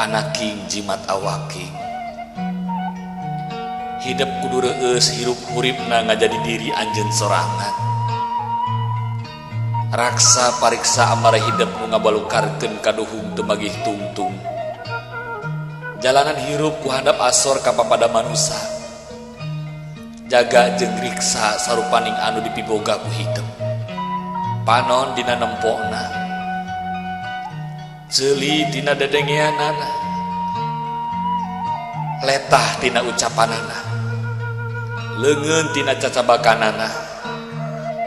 Anaking jimat awaking, hidep kudu reueus hirup huripna ngajadi diri anjeun sorangan. Raksa pariksa amara hidep nu ngabalukarkeun kaduhung teu magih tungtung. Jalanan hirup ku handap asor ka papada manusa. Jaga jeung riksa sarupaning anu dipiboga ku hidep. Panon dina nempona, ceuli tina dedengeanana, letah tina ucapanana, leungeun tina cacabakanana,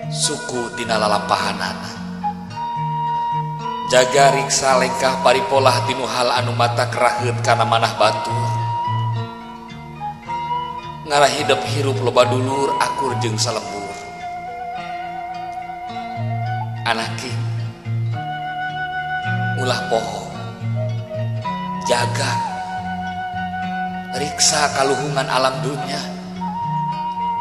suku tina lalampahanana. Jaga riksa lengkah paripolah tinu hal anu mata keraheut kana manah batur. Ngarah hidep hirup loba dulur akur jeung salembur. Anaking, ulah poho, jaga riksa kaluhungan alam dunya.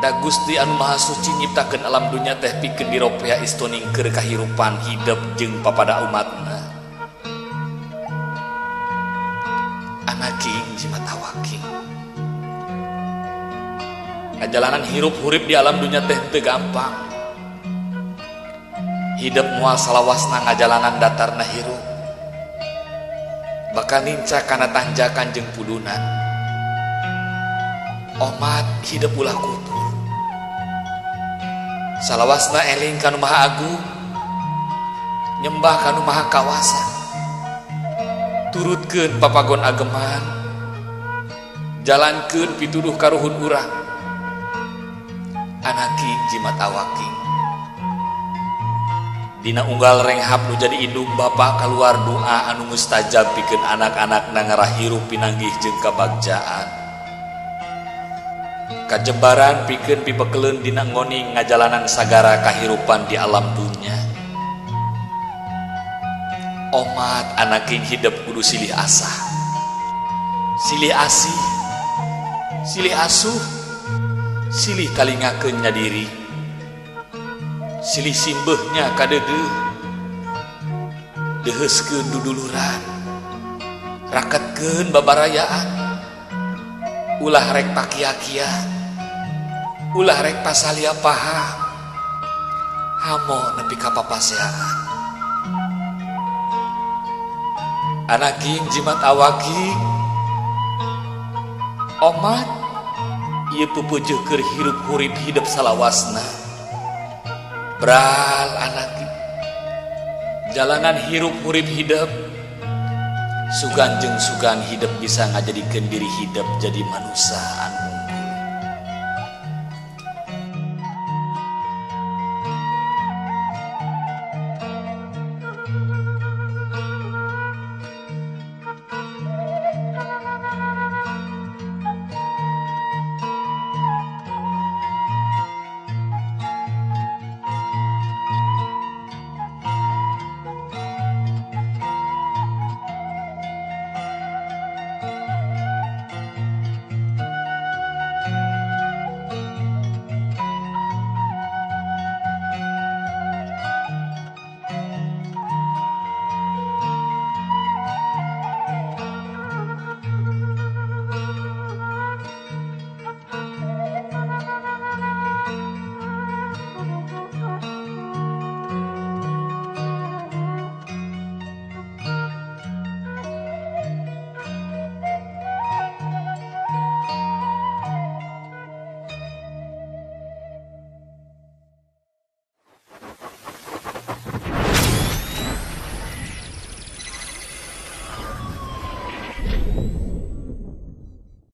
Da Gusti anu Maha Suci nyiptakeun alam dunya teh pikeun diropea istoning keur kahirupan hidep jeung papada umatna. Anaking jimat awaking, ngajalanan hirup hurip di alam dunya teh teu gampang. Hidep moal salawasna ngajalanan datarna hirup, bakal nincak kana tanjakan jeung pudunan. Omat hidep ulah kupur, salawasna eling kanu Maha Agung, nyembah kanu Maha Kawasa, turutkeun papagon ageman, jalankeun pituduh karuhun urang. Anaking jimat awaking, dina unggal renghap nu jadi indung bapa kaluar doa anu mustajab pikeun anak-anakna ngarah hirup pinanggih jeung kabagjaan. Kajembaran pikeun pibekeleun dina ngoning ngajalanan sagara kahirupan di alam dunya. Omat anaking hidep kudu silih asah, silih asih, silih asuh, silih talingakeun nya diri, silih simbeuhnya kadeudeuh, deuheuskeun duduluran, raketkeun babarayaan, ulah rek pakia-kia, ulah rek pasalia paha, hamo nepi ka papaseaan. Anaking jimat awaking, omat ieu pupujuh keur hirup hurip hidep salawasna. Bral anaking, jalanan hirup hurip hidep sugan jeung sugan hidep bisa ngajadikeun diri hidep jadi manusia anu